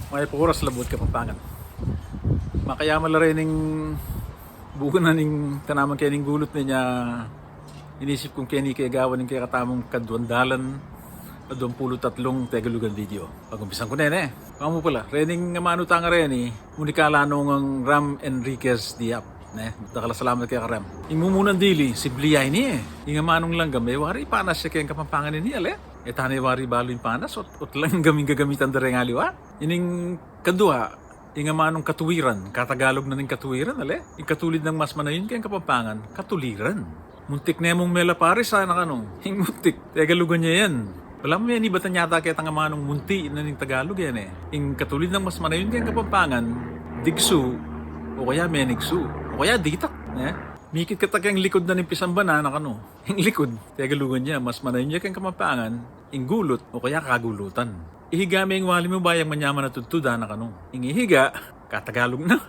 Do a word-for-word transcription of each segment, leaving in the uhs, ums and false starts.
Mayap a oras, Labuad Kapampangan. Makayaman la reng bukan na ning tanaman kening gulut ne, inya inisip kung keni ke gawan ning kekatamung kaduang dalan at duang pulu't atlung Tegalugan video. Pag-umpisan ku ne, ne. Pamu pala, reng amanu tang reni, munikala nung Ram Enriquez Diap, ne. Dakal a salamat keka Ram. Ing mumunang dili, simple ya ini, e. Ing amanung langgam, e wari panas ya keng Kapampangan ini, ale? E tane wari balu ing panas, ot, ot langgam ing gagamitan da reng aliwa. Ining kadua, ing amanung katuwiran, katagalug na ning katuwiran, ale? Ing katulid nang mas manayun keng Kapampangan, katuliran. Muntik ne mung melaparis, a, nakanu. Ing muntik, Tegalugan ya yan. Ala mu, menibatan yata ketang amanung munti na ning Tagalug, e, ne. Ing katulid nang mas manayun keng Kapampangan, digsu, o kaya menigsu, o kaya ditak, ne? Mikit keta keng likud na ning pisamban, a, nakanu. Ing likud, Tegalugan ya, mas manayun ya keng Kapampangan, ing gulut, o kaya kagulutan. Ihiga me ing wali mu, ba yang manyaman a tudtud, a, nakanu. Ing ihiga, katagalug na,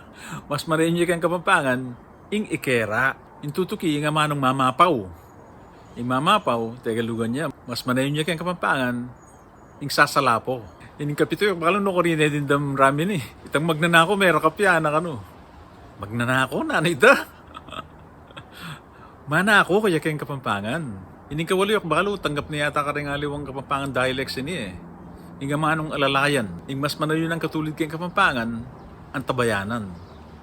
mas manayun ya keng Kapampangan, ing ikera. Ing tutuki, ing amanung mamapaw. Ing mamapaw, Tegalugan ya, mas manayun ya keng Kapampangan, ing sasalapo. Ining kapitu, balu no, karine din dam Ram ini. Itang magnanako, merakap ya, a, nakanu. Magnanako, nanu ita? Manako kaya keng Kapampangan. Ining kawalu, balu, tanggap ne yata kareng aliwang Kapampangan dialects ini, e. Ing amanung alalayan, ing mas manayun a katulid keng Kapampangan, antabayanan.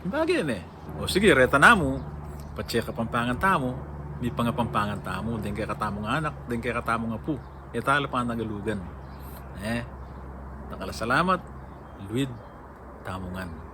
Bagay ne. O sige, reta namu, patse Kapampangan tamu, mipangapampangan tamu deng kekatamung anak, deng kekatamung apu. E tala panagalugan, e. Dakal a salamat, luid tamu ngan.